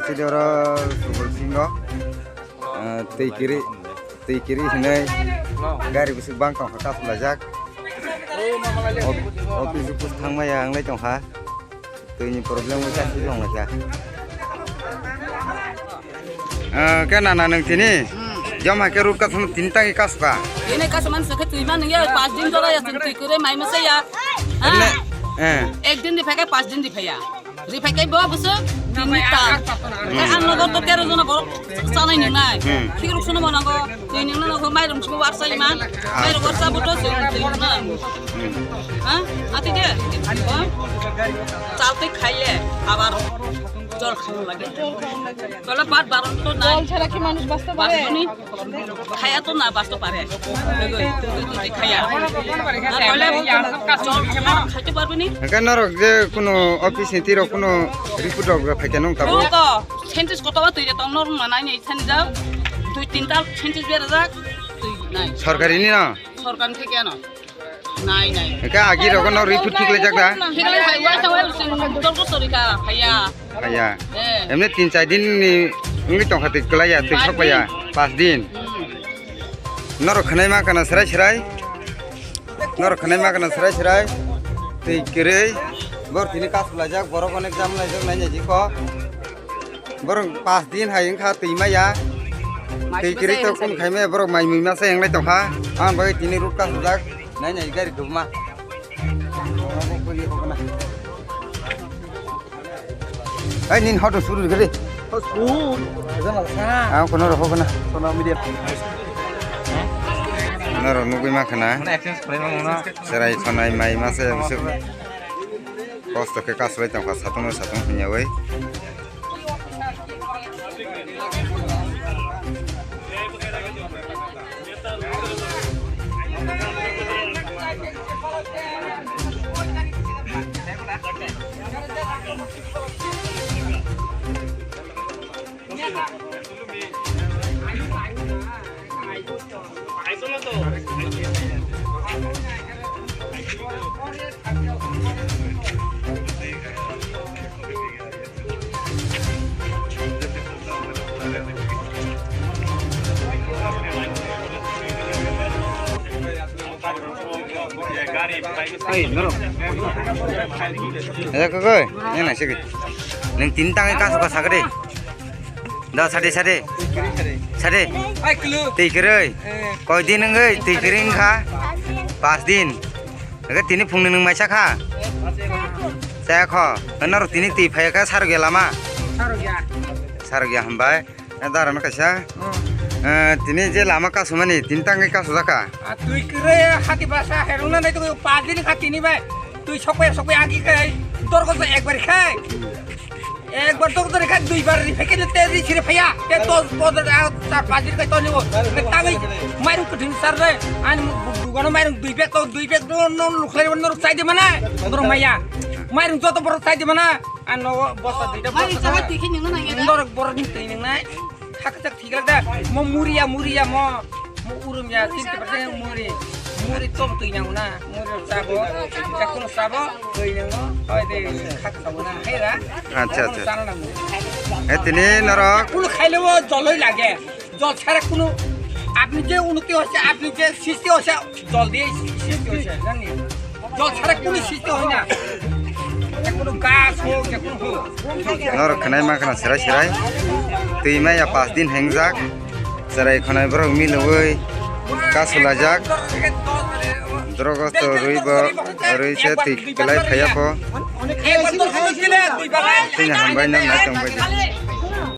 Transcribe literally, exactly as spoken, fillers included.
Sini oro Subol Singh no, eh, twi kiri, twi kiri hinwi gari bisik bang tong kha, kasulajak. Op-, office, office thangmaya wnglai tong kha. Twi ni problem wi kasi tong lai kha. Eh, ke nana nwng tini? Hmm. Jom hai ke root cause tini tang i kas ka? Tini kas man se ke twi man ya, pas din jora ya, twi kiri mai masa ya. Emne, eh. Ek din di phai ke pas din di phai ya. Ri phai kai bo busu, tin ni ta. Kai ang nogo to tero jona borok chanai ni nai. Hmm. Khiruk suno mo nogo, twi ni nogo mairum sumo warsa iman. Mairum warsa buto se twi ni nai. Hmm. Ha? Ati de. Bo? Chal twi khaile, abar jol khano lage. Tole bat baron to nai. জল ছাড়া কি মানুষ বাঁচতে পারে? Bas ni. Khaya to na basto pare. Khaya. Khaya to parbi ni. Hingke norok je kuno office ni tiro kuno report rok phai khe nung tabo? Nung to, scientist koto ba twi tong norok ma nai ni sani jao. Dui tin ta scientist bera jak. Twi nai. Sorkari ni no? Sorkar theke ano. Nai, nai. Eka agi rogo no report thik lai jak da? Thik lai hai, wai sa wai sing, dol ko sori ka, haya. Haya. Eh. Emne tin char din ni wngwi tong kha twi kwlai ya, twi sok ya. Pas din. Pas din. Hmm. Norok khwnai ma kana srai srai. Norok khwnai ma kana srai srai. Twi kwrwi. Bor tini kas lai jak, borok onek jam lai jak, nai nai jiko. Borok pas din hai wngkha twi maya. Twi kwrwi to kun khai maya, borok mai mui masa yang lai tong kha. Ang bai tini root kas jak. Nai nai gari kubuma. Ai nin hoto suru gari. Hoto suru. Ang kono roho kana. Kono media. Noro nugui ma khana. Mana exchange khlai ma mano. Serai khonai mai masa yang su. Kosto khe kaslai tong kha satung satung hinyawi. Ai, norok. Eh, koi, koi. Yang nasi ke. Neng tintang ka suka sakade. Da sade, sade. Sade. Ai, kulu. Tei kerei. Eh. Koi din nengoi, tei kerei kha. Pas din. Ege tini phung neng maisa kha. Saya kho. Norok tini tei phai kha sarok ya lama. Sarok ya. Sarok ya hambai. Eh, dara no kaisa. Hmm. Eh, tini je lama kasumani, tini tangwi kasujaka. Ah, twi kwrwi hati basa herungna nai tongwi, pas din kha tini bai. Twi sokbai sokbai agi kai, dorgo to ekbar khai. Ekbar dorgo to khai, duibar ri pheke te ri sire phaya. Te to to da char pas din kai toni o. Tangwi mairung kuthing sar re. Ani dugano mairung dui bag to, dui bag to no lukhlai no chai de mana. Dor maya. Mairung joto borok chai de mana. Ano bosta duita. Mari bosta chahai twi khe nungna nangya da? Norok borok ni twi nungnai. Thak thak thik da. Mo muria muria mo. Mo urum ya, tin te pate muri. Muri tom twi nang na. Muri sabo. Jakun sabo. Twi nang mo. Hoi de khak sabo na. Hera. Acha, acha. Sana na mo. Eh, tini norok. Kunu khaile o joloi lage. জল ছাড়া কোনো, আপনি যে উন্নতি হচ্ছে, আপনি যে সৃষ্টি হচ্ছে, জল দিয়েই সৃষ্টি হচ্ছে, জানি? জল ছাড়া কোনো সৃষ্টি হয় না। যে কোনো গাছ হোক, যে কোনো হোক। Norok khwnai ma khna serai serai. Twi maya pas din hengjak. Serai khwnai borok milogwi kasulajak. Drogo to rwi bo, rwi se twi kwlai phaiya kho. অনেক, একবার দশ দিলে দুইবার। Tini hambai no nai tongbai di.